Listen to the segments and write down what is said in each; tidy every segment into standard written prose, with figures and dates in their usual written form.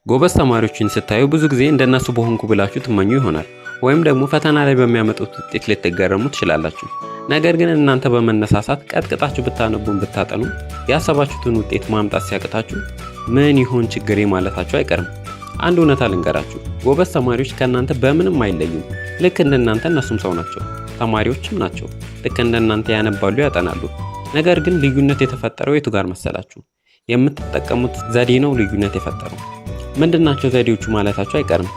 ጎበዝ ተማሪዎችን ስታዩ ብዙ ጊዜ እንደነሱ በሆንኩ ብላችሁ ትመኙ ይሆናል። ወይም ደግሞ ፈተና ላይ በሚያመጡት ውጤት ልትገረሙ ትችላላችሁ። ነገር ግን እናንተ በመነሳሳት ቀጥቅጣችሁ ብታነቡም ብታጠኑ ያሰባችሁትን ውጤት ማምጣት ሲያቅታችሁ ምን ይሆን ችግሬ ማለታችሁ አይቀርም። አንድ እውነታ ልንገራችሁ፣ ጎበዝ ተማሪዎች ከእናንተ በምንም አይለዩም። ልክ እንደናንተ እነሱም ሰው ናቸው፣ ተማሪዎችም ናቸው። ልክ እንደናንተ ያነባሉ፣ ያጠናሉ። ነገር ግን ልዩነት የተፈጠረው የቱ ጋር መሰላችሁ? የምትጠቀሙት ዘዴ ነው ልዩነት የፈጠረው። ምንድናቸው ዘዴዎቹ ማለታችሁ አይቀርም።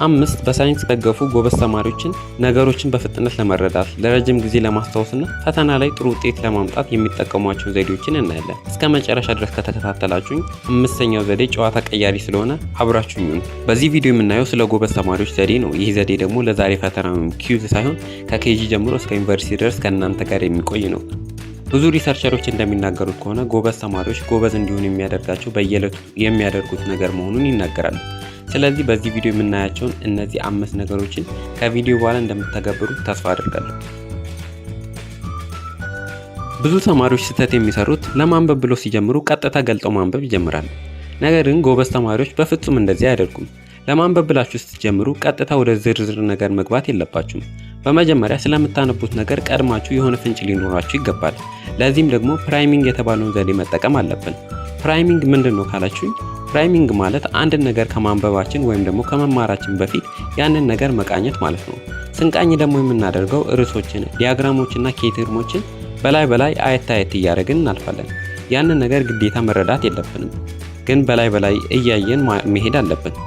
አምስት በሳይንስ የተደገፉ ጎበዝ ተማሪዎችን ነገሮችን በፍጥነት ለመረዳት፣ ለረጅም ጊዜ ለማስታወስና ፈተና ላይ ጥሩ ውጤት ለማምጣት የሚጠቀሟቸውን ዘዴዎችን እናያለን። እስከ መጨረሻ ድረስ ከተከታተላችሁኝ አምስተኛው ዘዴ ጨዋታ ቀያሪ ስለሆነ አብራችሁኝ ሁኑ። በዚህ ቪዲዮ የምናየው ስለ ጎበዝ ተማሪዎች ዘዴ ነው። ይህ ዘዴ ደግሞ ለዛሬ ፈተና ወይም quiz ሳይሆን ከ KG ጀምሮ እስከ ዩኒቨርሲቲ ድረስ ከእናንተ ጋር የሚቆይ ነው። ብዙ researcher ኦች እንደሚናገሩት ከሆነ ጎበዝ ተማሪዎች ጎበዝ እንዲሆኑ የሚያደርጋቸው በየዕለቱ የሚያደርጉት ነገር መሆኑን ይናገራሉ። ስለዚህ በዚህ ቪዲዮ የምናያቸውን እነዚህ አምስት ነገሮችን ከቪዲዮ በኋላ እንደምተገብሩ ተስፋ አድርጋለሁ። ብዙ ተማሪዎች ስህተት የሚሰሩት ለማንበብ ብሎ ሲጀምሩ ቀጥታ ገልጠው ማንበብ ይጀምራሉ። ነገር ግን ጎበዝ ተማሪዎች በፍጹም እንደዚህ አያደርጉም። ለማንበብ ብላችሁ ስትጀምሩ ቀጥታ ወደ ዝርዝር ነገር መግባት የለባችሁም። በመጀመሪያ ስለምታነቡት ነገር ቀድማችሁ የሆነ ፍንጭ ሊኖራችሁ ይገባል። ለዚህም ደግሞ priming የተባለውን ዘዴ መጠቀም አለብን። Priming ምንድን ነው ካላችሁኝ፣ priming ማለት አንድን ነገር ከማንበባችን ወይም ደግሞ ከመማራችን በፊት ያንን ነገር መቃኘት ማለት ነው። ስንቃኝ ደግሞ የምናደርገው ርዕሶችን፣ diagram ኦችና key term ኦችን በላይ በላይ አየት አየት እያደረግን እናልፋለን። ያንን ነገር ግዴታ መረዳት የለብንም፣ ግን በላይ በላይ እያየን መሄድ አለብን።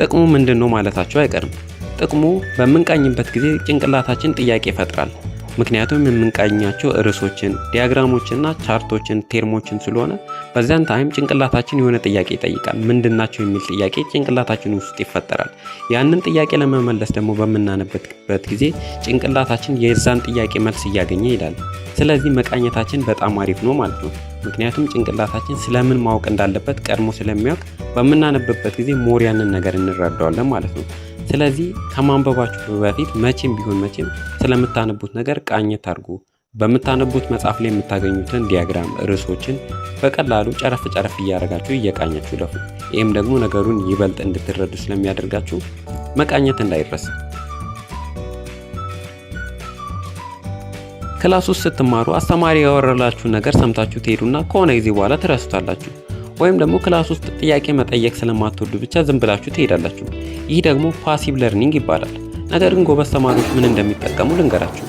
ጥቅሙ ምንድን ነው ማለታችሁ አይቀርም። ጥቅሙ በምንቃኝበት ጊዜ ጭንቅላታችን ጥያቄ ይፈጥራል። ምክንያቱም የምንቃኛቸው ርዕሶችን፣ diagram ኦችና chart ኦችን፣ term ኦችን ስለሆነ በዚያን time ጭንቅላታችን የሆነ ጥያቄ ይጠይቃል። ምንድናቸው የሚል ጥያቄ ጭንቅላታችን ውስጥ ይፈጠራል። ያንን ጥያቄ ለመመለስ ደግሞ በምናነብበት ጊዜ ጭንቅላታችን የዛን ጥያቄ መልስ እያገኘ ይሄዳል። ስለዚህ መቃኘታችን በጣም አሪፍ ነው ማለት ነው። ምክንያቱም ጭንቅላታችን ስለምን ማወቅ እንዳለበት ቀድሞ ስለሚያውቅ በምናነብበት ጊዜ more ያንን ነገር እንረዳዋለን ማለት ነው። ስለዚህ ከማንበባችሁ በፊት መቼም ቢሆን መቼም ስለምታነቡት ነገር ቃኘት አድርጉ። በምታነቡት መጽሐፍ ላይ የምታገኙትን diagram፣ ርዕሶችን በቀላሉ ጨረፍ ጨረፍ እያደረጋችሁ እየቃኛችሁ እለፉ። ይህም ደግሞ ነገሩን ይበልጥ እንድትረዱ ስለሚያደርጋችሁ መቃኘት እንዳይረሳ። Class ውስጥ ስትማሩ አስተማሪ ያወራላችሁን ነገር ሰምታችሁ ትሄዱና ከሆነ ጊዜ በኋላ ትረሱታላችሁ። ወይም ደግሞ class ውስጥ ጥያቄ መጠየቅ ስለማትወዱ ብቻ ዝም ብላችሁ ትሄዳላችሁ። ይህ ደግሞ passive learning ይባላል። ነገር ግን ጎበዝ ተማሪዎች ምን እንደሚጠቀሙ ልንገራችሁ።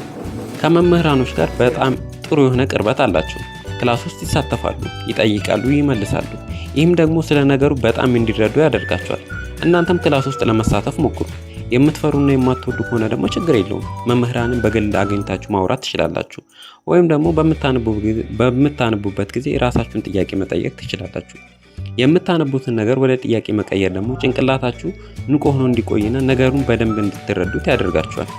ከመምህራኖች ጋር በጣም ጥሩ የሆነ ቅርበት አላቸው። Class ውስጥ ይሳተፋሉ፣ ይጠይቃሉ፣ ይመልሳሉ። ይህም ደግሞ ስለ ነገሩ በጣም እንዲረዱ ያደርጋቸዋል። እናንተም class ውስጥ ለመሳተፍ ሞክሩ። የምትፈሩና የማትወዱ ከሆነ ደግሞ ችግር የለውም፣ መምህራንን በግል አግኝታችሁ ማውራት ትችላላችሁ። ወይም ደግሞ በምታነቡበት ጊዜ ራሳችሁን ጥያቄ መጠየቅ ትችላላችሁ። የምታነቡትን ነገር ወደ ጥያቄ መቀየር ደግሞ ጭንቅላታችሁ ንቁ ሆኖ እንዲቆይና ነገሩን በደንብ እንድትረዱት ያደርጋችኋል።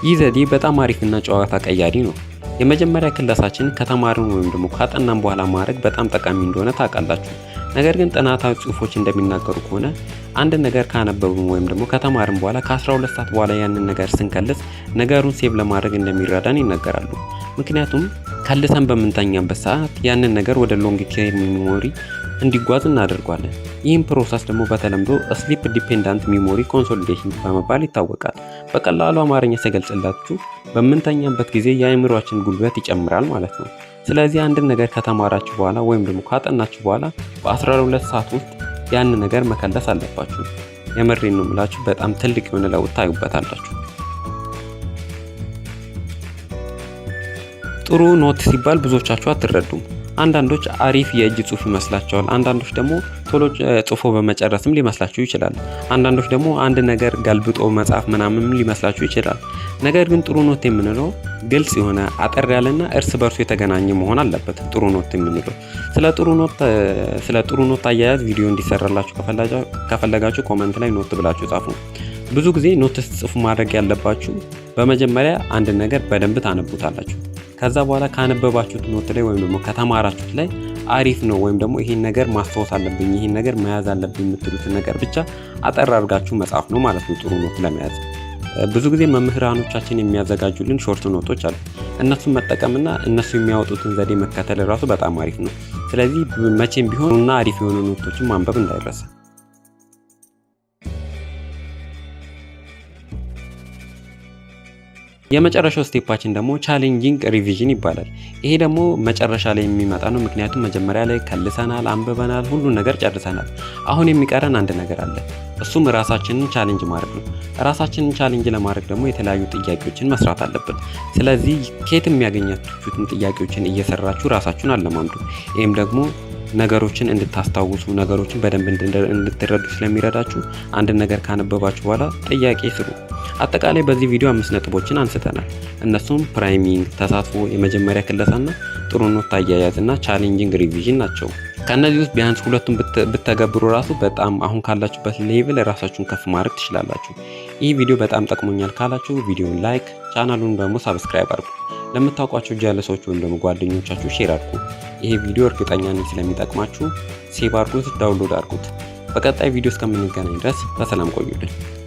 ይህ ዘዴ በጣም አሪፍና ጨዋታ ቀያሪ ነው። የመጀመሪያ ክለሳችን ከተማርን ወይም ደግሞ ካጠናን በኋላ ማድረግ በጣም ጠቃሚ እንደሆነ ታውቃላችሁ። ነገር ግን ጥናታዊ ጽሑፎች እንደሚናገሩ ከሆነ አንድ ነገር ካነበብን ወይም ደግሞ ከተማርን በኋላ ከ12 ሰዓት በኋላ ያንን ነገር ስንከልስ ነገሩን save ለማድረግ እንደሚረዳን ይናገራሉ። ምክንያቱም ከልሰን በምንተኛበት ሰዓት ያንን ነገር ወደ long term memory እንዲጓዝ እናደርጓለን። ይህም process ደግሞ በተለምዶ sleep dependent memory consolidation በመባል ይታወቃል። በቀላሉ አማርኛ ስገልጽላችሁ በምንተኛበት ጊዜ የአእምሯችን ጉልበት ይጨምራል ማለት ነው። ስለዚህ አንድን ነገር ከተማራችሁ በኋላ ወይም ደግሞ ካጠናችሁ በኋላ በ12 ሰዓት ውስጥ ያንን ነገር መከለስ አለባችሁ። የምሬን ነው የምላችሁ፣ በጣም ትልቅ የሆነ ለውጥ ታዩበታላችሁ። ጥሩ note ሲባል ብዙዎቻችሁ አትረዱም። አንዳንዶች አሪፍ የእጅ ጽሑፍ ይመስላቸዋል። አንዳንዶች ደግሞ ቶሎ ጽፎ በመጨረስም ሊመስላችሁ ይችላል። አንዳንዶች ደግሞ አንድ ነገር ገልብጦ መጻፍ ምናምንም ሊመስላችሁ ይችላል። ነገር ግን ጥሩ note የምንለው ግልጽ የሆነ፣ አጠር ያለና እርስ በርሱ የተገናኘ መሆን አለበት። ጥሩ note የምንለው ስለ ጥሩ note አያያዝ ቪዲዮ እንዲሰራላችሁ ከፈለጋችሁ comment ላይ note ብላችሁ ጻፉ። ብዙ ጊዜ note ስትጽፉ ማድረግ ያለባችሁ በመጀመሪያ አንድ ነገር በደንብ ታነቡታላችሁ። ከዛ በኋላ ካነበባችሁት note ላይ ወይም ደግሞ ከተማራችሁት ላይ አሪፍ ነው ወይም ደግሞ ይሄን ነገር ማስታወስ አለብኝ፣ ይሄን ነገር መያዝ አለብኝ የምትሉትን ነገር ብቻ አጠር አድርጋችሁ መጻፍ ነው ማለት ነው ጥሩ note ለመያዝ። ብዙ ጊዜ መምህራኖቻችን የሚያዘጋጁልን short note ኦች አሉ። እነሱን መጠቀምና እነሱ የሚያወጡትን ዘዴ መከተል ራሱ በጣም አሪፍ ነው። ስለዚህ መቼም ቢሆን እና አሪፍ የሆኑ note ኦችን ማንበብ እንዳይረሳ። የመጨረሻው step ኣችን ደግሞ challenging revision ይባላል። ይሄ ደግሞ መጨረሻ ላይ የሚመጣ ነው። ምክንያቱም መጀመሪያ ላይ ከልሰናል፣ አንብበናል፣ ሁሉን ነገር ጨርሰናል። አሁን የሚቀረን አንድ ነገር አለ። እሱም ራሳችንን challenge ማድረግ ነው። ራሳችንን challenge ለማድረግ ደግሞ የተለያዩ ጥያቄዎችን መስራት አለብን። ስለዚህ ከየት የሚያገኛችሁትን ጥያቄዎችን እየሰራችሁ ራሳችሁን አለማምዱ። ይህም ደግሞ ነገሮችን እንድታስታውሱ፣ ነገሮችን በደንብ እንድትረዱ ስለሚረዳችሁ አንድ ነገር ካነበባችሁ በኋላ ጥያቄ ስሩ። አጠቃላይ በዚህ ቪዲዮ 5 ነጥቦችን አንስተናል። እነሱም priming፣ ተሳትፎ፣ የመጀመሪያ ክለሳና ጥሩ note አያያዝና challenging revision ናቸው። ከእነዚህ ውስጥ ቢያንስ ሁለቱን ብተገብሩ ራሱ በጣም አሁን ካላችሁበት level ራሳችሁን ከፍ ማድረግ ትችላላችሁ። ይህ ቪዲዮ በጣም ጠቅሞኛል ካላችሁ ቪዲዮን like፣ ቻናሉን ደግሞ subscribe አድርጉ። ለምታውቋቸው ጀለሶች ወይም ደግሞ ጓደኞቻችሁ share አድርጉ። ይሄ ቪዲዮ እርግጠኛ ነኝ ስለሚጠቅማችሁ save አድርጉት፣ download አድርጉት። በቀጣይ ቪዲዮ እስከምንገናኝ ድረስ በሰላም ቆዩልን።